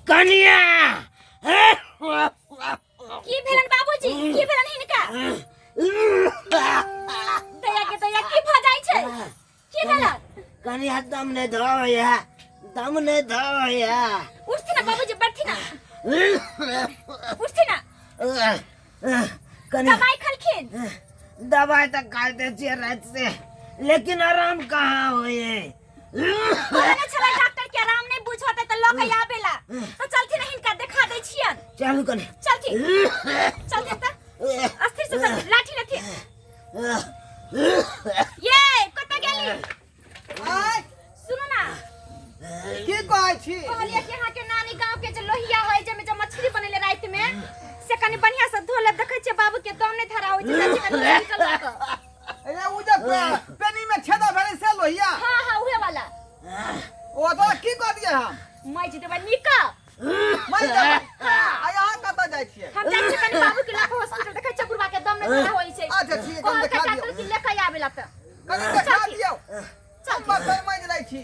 कनिया। की भेलन बाबूजी, की भेलन हिनका? दया के दया, की भ जाइ छै? की भेलन? कनिया, दम नहीं धरैया, दम नहीं धरैया। उठथिन ना बाबूजी, बैठथिन ना, उठथिन ना। कनिया। दवाई खलखिन? दवाई तऽ खाइते छियै राति से, लेकिन आराम कहाँ होइए। कहने छलै डॉक्टर के आराम नहीं बुझते त लऽ के आबेला। तो चलथिन, हिनका देखा दै छियन। चलू कनि। चलथिन, चलथिन त अस्थिर से चलथिन, लाठी लेथिन। ये कतऽ गेली? आय। सुनू ना। की कहै छी? कहलियै कि अहाँके नानी गाँव के जे लोहिया है, जाहिमे जे मछली बनेले राति में, से कनि बढ़िया से धो लेब। देखै छियै बाबू के दम नहि धरा होइ छै, जाइ छी कनि हॉस्पिटल लऽ कऽ। अरे उ जे पेनी में छेदा भेलै से लोहिया? हाँ हाँ, उहे वाला। ओ तो की कह दिए हम? मजि देबै नीक। मरि जेबै। आ अहाँ कतऽ जाइ छियै? हम जाइ छियै कनि बाबू के लऽ कऽ हॉस्पिटल। देखै छियै बुढ़वा के दम नहि धरा होइ छै। अच्छा, ठीक है, कनि कहलकै देखा दियौ। डॉक्टर कि लेके आबे ला तऽ कनि देखा दियौ, हम बर्तन माजि लै छी।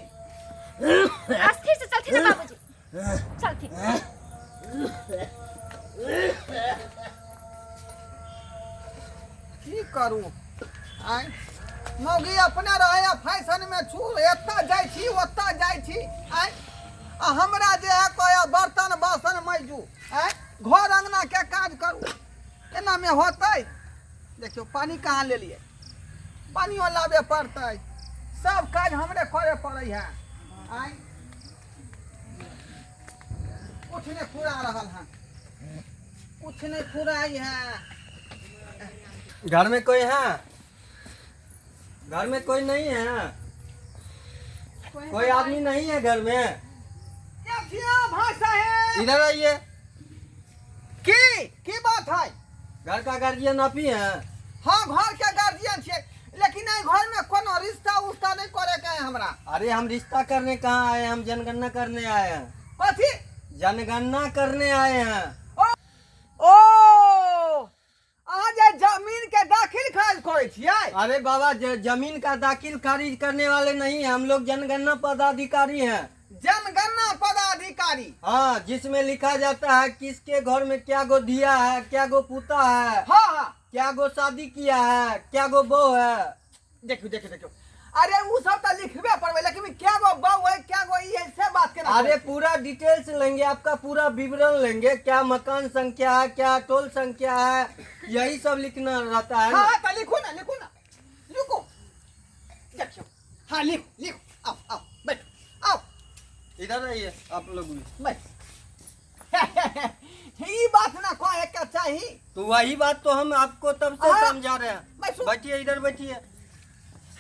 अस्थिर से चलथिन ना बाबूजी, चलथिन। की करू आय, मौगी अपने रहे आ फैशन में छू, एतऽ जाइ छी ओतऽ जाइ छी। आय, आ हमरा जे है कहे बर्तन बासन माजू, आय घर अंगना के काज करू, एना में होतै? देखियौ, पानी कहाँ लेलियै? पानियो लाबे पड़तै। सब काज हमरे करे पड़ै है। आय, कुछ नहीं फुरा रहल है, कुछ नहीं फुराई है। घर में कोई है? घर में कोई नहीं है? कोई आदमी नहीं है घर में? क्या छिया भाई साहेब? इधर आइए। की की बात है? घर का गार्जियन आप ही हैं? हाँ, घर के गार्जियन छियै, लेकिन एहि घर में कोनो रिश्ता उश्ता नहीं करे के है हमरा। अरे, हम रिश्ता करने कहाँ आए हैं? हम जनगणना करने आए हैं। कथी? जनगणना करने आए हैं। ओ, अहाँ जे जमीन के दाखिल खारिज करै छियै? अरे बाबा, जमीन का दाखिल खारिज करने वाले नहीं हैं हम लोग, जनगणना पदाधिकारी हैं। जनगणना पदाधिकारी? हाँ, जिसमें लिखा जाता है किसके घर में क्या गो दिया है, क्या गो पुता है। हाँ हाँ क्या गो शादी किया है, क्या गो बहू है। देखियो देखियो देखियो, अरे उ सब तऽ लिखबे पड़बै, लेकिन क्या गो बहू है, क्या गो ई है, से बात केना अरे करै छियै? पूरा डिटेल्स लेंगे आपका, पूरा विवरण लेंगे। क्या मकान संख्या है, क्या टोल संख्या है, यही सब लिखना रहता है हाँ ना। हाँ, तऽ लिखू ना, लिखू ना, लिखू। देखियो, हाँ, लिखू लिखू, आओ आओ, बैठो, आओ। इधर आइए आप लोग भी। बैठ। ई बात ना कहे के चाही। तो वही बात तो हम आपको तब से हाँ। समझा रहे हैं। बैठो। बैठिए, इधर बैठिए।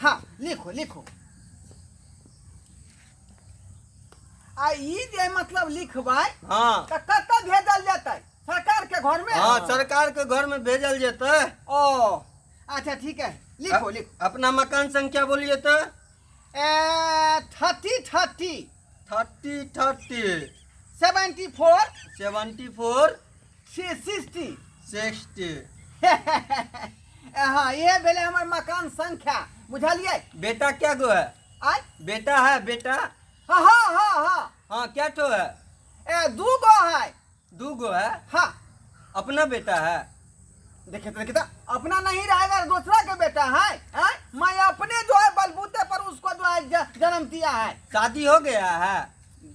हाँ, लिखो लिखो। आ ई जे मतलब लिखबै तऽ कतऽ भेजल जेतै? सरकार के घर में? हाँ, सरकार के घर में भेजल जेतै। ओ अच्छा, ठीक है, लिखो लिखो। अपना मकान संख्या बोलिए तो। ए, 30 30। 30 30। 74। 74। 60। 60। हाँ, ये भेलै हमर मकान संख्या, बुझलियै? बेटा क्या गो है? आय? बेटा है बेटा? हाँ हाँ हाँ हाँ। हाँ, क्या ठो है? ए, दू गो है। दू गो है? हाँ। अपना बेटा है? देखिए तो, देखिए तो, अपना नहीं रहेगा तो दूसरा के बेटा है, हैं? मैं अपने जो है बलबूते पर उसको जो है जन्म दिया है। शादी हो गया है?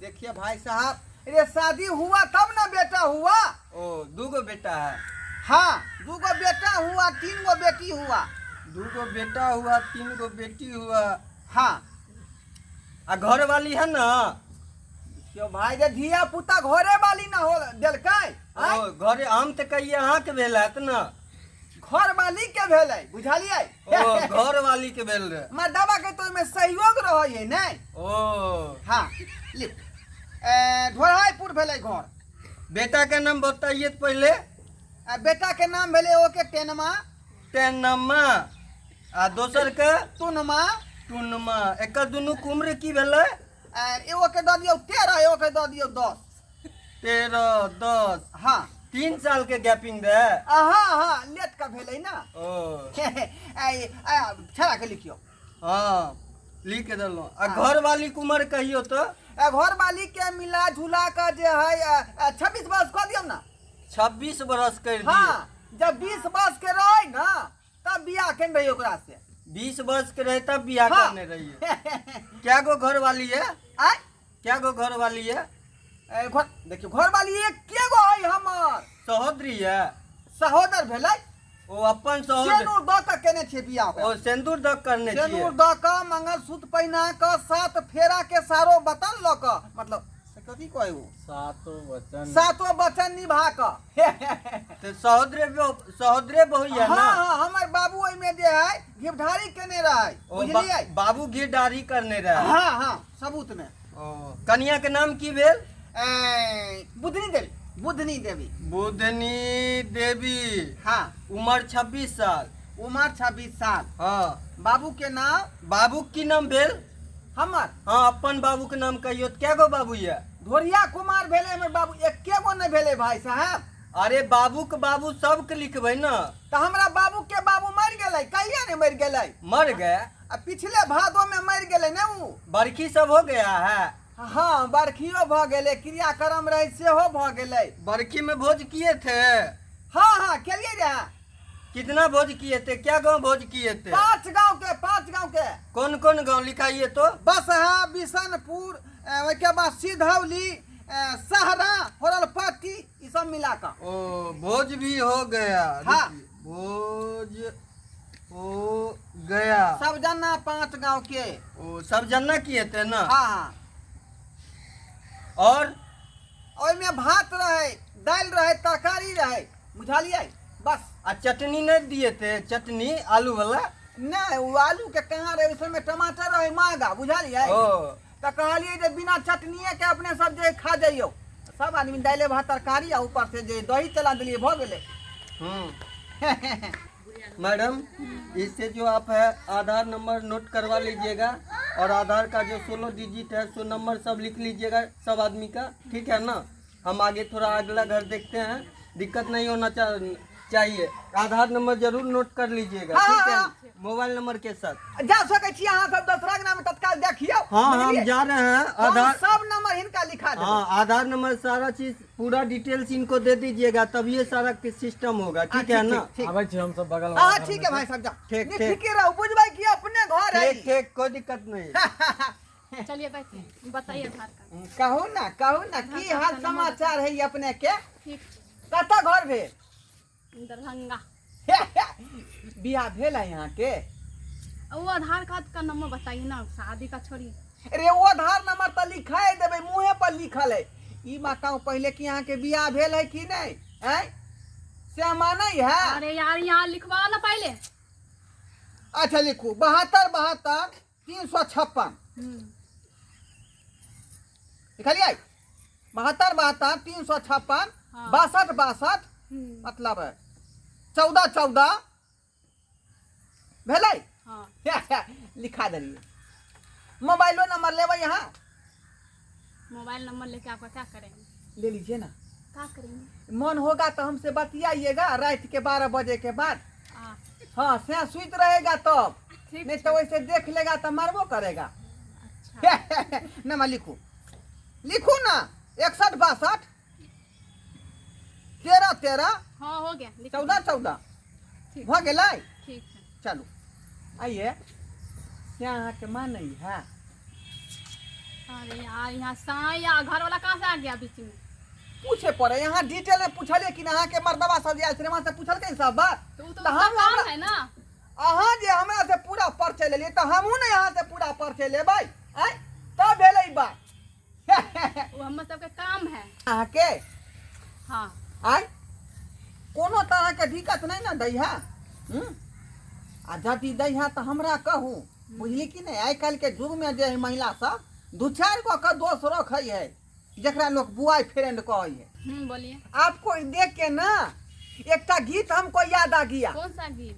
देखिए भाई साहब, अरे शादी हुआ तब ना बेटा हुआ। ओ, दू गो बेटा है? हाँ, दू गो बेटा हुआ, तीन गो बेटी हुआ। दू गो बेटा हुआ, तीन गो बेटी हुआ। हाँ। आ घर वाली है ना? क्यों भाई, जे धिया पुता घरे वाली ना हो देलकै? आँय? ओ घरे, हम तऽ कहिए अहाँके भेल हैत ना। घर वाली के भेलै, बुझलियै? ओ, घर वाली के भेल रहे। मर्दाबा के तो ओहिमे सहयोग रहै है नै। ओ। हाँ, लिख। ए, ढोढ़ाईपुर भेलै घर। बेटा के नाम बताइए तो पहले। आ बेटा के नाम भेलै ओके टेनमा। टेनमा, आ दोसर के? टुनमा। टुनमा। एकर दुनू के उम्र की भेलै? आ एगो के दऽ दियौ 13, एगो के दऽ दियौ 10। 13, 10। हाँ। 3 साल के गैपिंग रहे। आ हाँ हाँ, लेट का भेलै ना। ओ। आ छड़ा के लिखियौ। हाँ, लिख के देलहुँ। आ घर वाली के उम्र कहियो तो। घरवाली के मिला जुला कऽ जे है 26 वर्ष कऽ दियौ ना। 26 बरस कर दिए। हाँ, जब 20 वर्ष के रहे ना तब बियाह केने रही ओकरा से। 20 वर्ष के रहे तब बियाह हाँ। करने रहिए। क्या गो घर वाली है? आय? क्या गो घर वाली है? घर देखियौ, घरवाली एके गो है हमर। सहोदरी है? सहोदर भेलै। ओ अपन सहोदर। सेनुर दऽ कऽ केने छियै बियाह ओकरा। ओ सिंदूर दऽ करने छियै। सेनुर दऽ कऽ, मंगलसूत्र पहिना कऽ, 7 फेरा के सारो बतन लऽ कऽ, मतलब से कथी कहै ओ? सातो वचन। सातो वचन निभा कऽ। तऽ सहोदरे सहोदरे बहु है ना? हाँ हाँ, हमर बाबू ओहिमे जे है घिवढारी केने रहै, ओ बुझलियै? बाबू घिवढारी करने रहै। हाँ हाँ, सबूत में। ओ कनिया के नाम की भेल? बुधनी देवी। बुधनी देवी। बुधनी देवी। हाँ। उम्र 26 साल। उम्र 26 साल। हाँ। बाबू के नाम? बाबू की नाम भेल? हमर? हाँ, अपन बाबू के नाम कहियो। क्या गो बाबू ये? धोरिया कुमार भेलै हमर बाबू, एके गो नहि भेलै भाई साहब। अरे बाबू के बाबू सबके लिखबै ना। तऽ हमरा बाबू के बाबू मरि गेलै। कहिया ने मरि गेलै? मर गया? आ पिछले भादो में मरि गेलै ने उ। बरखी सब हो गया है? हाँ, बरखियो भऽ गेलै, क्रियाक्रम रहै सेहो भऽ गेलै। बरखी में भोज किए थे? हाँ हाँ, केलियै रहे। कितना भोज किए थे? क्या गांव भोज किए थे? 5 गांव के। 5 गांव के। कौन कौन गांव लिखाइए तो? बसहा, बिशनपुर, ओहिके बाद सिधौली, सहरा, होरलपट्टी, ई सब मिला कऽ। ओ भोज भी हो गया। हाँ। भोज हो गया। सब जना 5 गांव के। ओ सब जना किए थे ना? हाँ हाँ। और? ओहिमे भात रहे, दालि रहे, तरकारी रहे, बुझलियै? बस। आ चटनी नहीं दिए थे? चटनी आलू वाला? नहीं, वो आलू के कहाँ रहे, उस समय टमाटर रहे महंगा, बुझलियै? ओ। तऽ कहलियै जे बिना चटनिए के अपने सब जे खा जइयौ। सब आदमी दालि भात तरकारी आ ऊपर से जे दही चला देलियै, भऽ गेलै। मैडम, इससे जो आप है आधार नंबर नोट करवा लीजिएगा और आधार का जो 16 डिजिट है सो नंबर सब लिख लीजिएगा सब आदमी का, ठीक है ना? हम आगे थोड़ा अगला घर देखते हैं, दिक्कत नहीं होना चाहिए। आधार नंबर जरूर नोट कर लीजिएगा, हाँ, ठीक है? हाँ। मोबाइल नंबर के साथ। जा सकै छी अहाँ सब दोसरा के नाम तत्काल देखियौ। हाँ, हम बुझलियै? जा रहे हैं। हम आधार सब नंबर हिनका लिखा देबै। हाँ, आधार नंबर सारा चीज पूरा डिटेल्स इनको दे दीजिएगा, तब ये सारा सिस्टम होगा, ठीक है ना? ठीक। आबै छी हमसब बगल हाँ ठीक है भाई साहब, जाओ। ठीक, नहीं, ठीक। ठीक रहो, बुझबै कि अपने घर है। ठीक ठीक, कोई दिक्कत नहीं। चलिए बैठिए, बताइए आधार कार्ड। कहू ना, कहू ना, की हाल समाचार है अपने के? ठीक। कतऽ घर भेल? दरभंगा। बियाह भेल है यहाँ के? वो आधार कार्ड का नंबर बताइए ना, शादी का छोड़िए। अरे वो आधार नंबर तो लिखाए देबै, मुँहे पर लिखल है। ई बताओ पहले कि यहाँ के बियाह भेल है कि नहीं? हैं? से मानै है? अरे यार, यहाँ लिखवा ना पहले। अच्छा लिखू, 72 72 356। लिखलियै? 72 72 356। हाँ। 62 62 मतलब 14 14 भेलै? हाँ। लिखा देलियै। मोबाइलो नंबर लेबै यहाँ? मोबाइल नंबर लेके आपका क्या करेंगे? ले लीजिए ना। क्या करेंगे? मन होगा तो हमसे बतियाइएगा रात के 12 बजे के बाद। हाँ, से सुत रहेगा तब, ठीक। नहीं तो वैसे देख लेगा तो मारबो करेगा। अच्छा। नंबर लिखू, लिखू ना, 61 62 13 13। हाँ, हो गया, लिख। 14 14। ठीक। भऽ गेलै? ठीक है। चलू आइए। से अहाँके मानै है? अरे यार, यहाँ साई या घर वाला कहाँ से आ गया बीच में? पूछे पड़े यहाँ डिटेल में पूछलिए कि अहाँके मर्दबा सब जे आयल छलै वहाँ से पूछलकै सब बात? तो वो तो तऽ उसका हम काम हमरा है ना। अहाँ जे हमरा से पूरा परिचय लेलियै तऽ हमहूँ ने अहाँ से पूरा परिचय लेबै, आँय? तब भेलै बात। वो हम सबके काम है। अहाँके? हाँ। आँय, कोनो तरहके दिक्कत नहि ने दै है? आ यदि दै है तऽ हमरा कहू, बुझली कि नहि? आइ काल्हिके युगमे जे है महिला सब 2-4 गो के दोस्त रखै है, जकरा लोग बॉय फ्रेंड कहै है। बोलिए। आपको देख के ना एकटा गीत हमको याद आ गया। कौन सा गीत?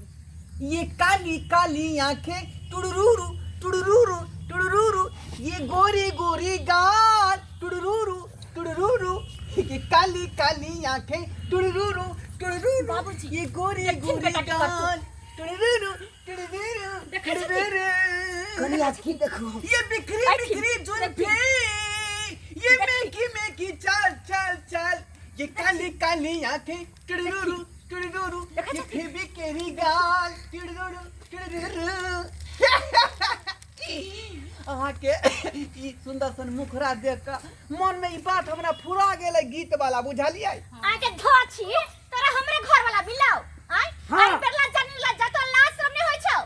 ये काली काली आंखें टुड़ुरुरु टुड़ुरुरु टुड़ुरुरु, ये गोरी गोरी गाल टुड़ुरुरु टुड़ुरुरु, ये काली काली आंखें टुड़ुरुरु टुड़ुरुरु, बाबूजी, ये गोरी देखिन गोरी बेटा की करतू। गाल टुड़ुरुरु टुड़ुरुरु देखै छी की? टुड़ुरुरु, कनी आज की देखू। ये बिखरी अखिन, बिखरी जुल्फी। गिमे गिमे की चल चल चल, ये काली काली आंखें, टुरुरु टुरुरु, ये फिर केरी गाल, टुरुरु टुरुरु। अहाँके ई सुंदर सन मुखरा देख कऽ मन में ई बात हमरा फुरा गेलै गीत वाला, बुझलियै? आके धो छी तोरा हमरे घर वाला मिलाओ आय। हाँ। आय पर लज्जा नहीं, लज्जा तो लाज शरम नहीं होय छौ।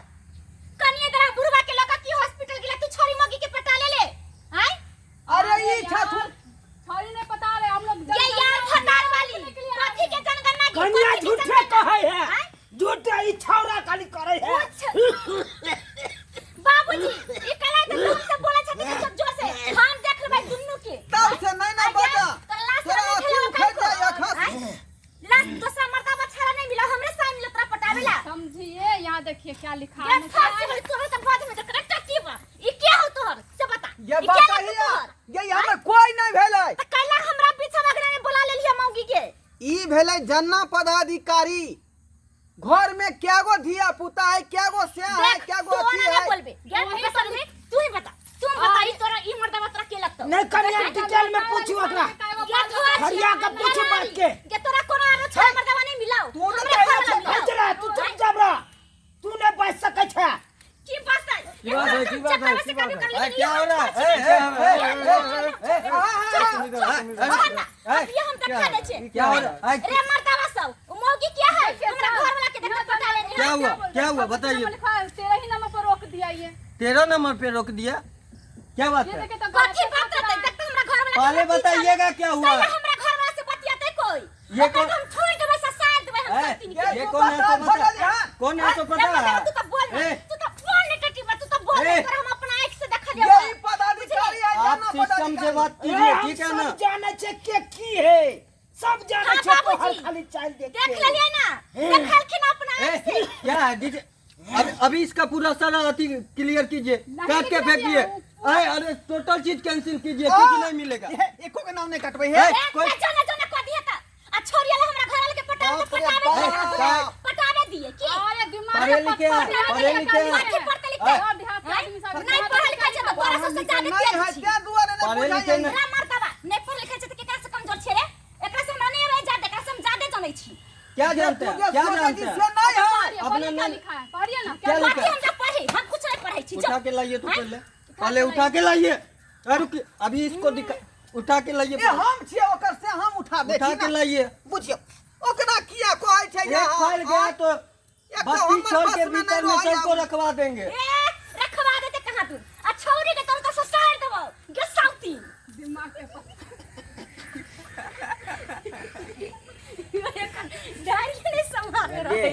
कनिए दरा बुढ़वा के लका की हॉस्पिटल गेला, तू छोरी मगी के पटा ले ले आय। अरे ई छथुन छोरी नहीं पता रहे हम लोग। ये यार फटार वाली कथी के जनगणना की? कन्या कथी के झूठे जनगणना? कहै है। आय? झूठे ई छौरा खाली करै है। बाबूजी ई कला त तुम सब बोला छथि सब जोर से, हम देख लेबै दुन्नू के। तब से नहीं ना बता तोरा लाज तोरा शरम अथी नहीं उखड़ भेलौ? जाय अखन। आय? लाज दोसरा मर्दा बछड़ा नहीं मिला, हमरे सामने मिला तोरा पटावेला? समझिए, यहाँ देखिए क्या लिखा है। ये फांसी वाली तोहर त बाद में देखरा टट्टी बा। ई के हो तोहर से बता। ये ई के लगतौ बताइए तोहर? ये हमर कोई नहीं भेलै। त कैला हमरा पीछा वगैरह में बोला लेलिए मौगी के? ई भेलै जन्ना पदाधिकारी। घर में क्या गो धिया पुता है, क्या गो स्या है, देख क्या गो तू अथी ना है। बोलबे गेल। वही बेसर में तू ही बता, तू बता, ई तोरा ई मर्दवा तोरा के लगतौ? नहीं कन्या, डिटेल में पूछू ओकरा। गे धोआ छी, हरिया के पूछू बात के। गे तोरा कोनो आरो छौ मर्दवा नहीं मिलाओ? तू तो हमरे घर कहै वाला छौ। मिलाओ। चला तू चुपचाप रह, तू नहीं बच सकै छै। की बात है? की बात है, की बात है, की बात है? ए, क्या हो रहा है? ए, ए, ए, ए, ए, ए, अब ये हम देखा दे छे। क्या हो रहा है? रे मर्दावा सब, उ मौगी क्या है? हमरा घर वाला के देख पटा ले। क्या हुआ, क्या हुआ बताइए। लिखा है 13 ही नंबर पर रोक दिया ये। 13 नंबर पे रोक दिया, क्या बात ये है? देखे तो कथी बात रहते? देख तो हमरा घर वाला के पहले हमरा पीछा। बताइएगा क्या हुआ। कैला हमरा घर वाला से बतियाते कोई? ये ओकरा कौन- हम छोड़ देबै, ससार देबै हम ए, सब तीन के। ये कौन है तो बता, कौन है तो रे पता मर्दावा, है? तू तो बोल ना। ए, तू तो बोल नहीं टटी बा, तू तो बोल ए। नहीं, तोरा हम अपना आँख से देखा देबै। यही पदाधिकारी है आप जन्ना सिस्टम से पदाधिकारी। बात ए, कीजिए, हम ठीक है सब ना? जानै छै के की है, सब जानै हाँ, छै तोहर बाबूजी। खाली चाल देख देख के। लेलियै ना, देखलखिन अपना ए, आँख से। क्या है दीजिए अभी, अभी इसका पूरा सारा अथी क्लियर कीजिए, नहीं काट के निकला फेंकिए। वो। अरे अरे टोटल चीज कैंसिल कीजिए, कुछ नहीं मिलेगा। ए, एको के नाम नहीं कटबै है। ए, ए, कोई जोने जोने कह दिया त। आ छोरी वाला हमरा घर वाला के पटावे बाप रे पटावे बाप। दिए, पटावे दिए की? अरे दिमाग पढ़े लिखे हैं, पढ़े लिखे हैं। कथी पढ़ते लिखते? और देहात के आदमी सब नहीं पढ़ल लिखल छै त तोरा सबसे ज्यादा नहीं है तेज छी। तें दुआरे नहीं पढ़े लिखे बुझाइए। नहीं। रे मर्दावा, नहीं पढ़ल लिखल छै त केकरा से कमजोर छै रे? एकरा से हमरा नहीं आबै जादे, एकरा से हम ज्यादे जानै छी। क्या जानते तू हैं, जे क्या सोचै जानते छी हैं? से नहीं है। अपना अपना नाम- लिखा है, पढ़िए ना। क्या क्या लिखा कथी है? हम जब पढ़ी, हम कुछ नहीं पढ़ै छी। उठा जो के लाइए तो पहले, पहले उठा के लाइए। अरे रुकिए, अभी इसको दिखा, उठा के लाइए। ए हम छियै ओकर से हम उठा दे उठा छी के ना। लाइए। बुझियौ ओकरा किया कहै छै एक फाइल गया तो एक तो 32 हमर छोड़ बस के में नहीं भीतर में रहै सबको आब। रखवा देंगे। ए रखवा देते कहाँ तू? आ छौरी के तोर त ससार देबौ गे साउती। दिमाग के डायरी नहीं संभाल रहे।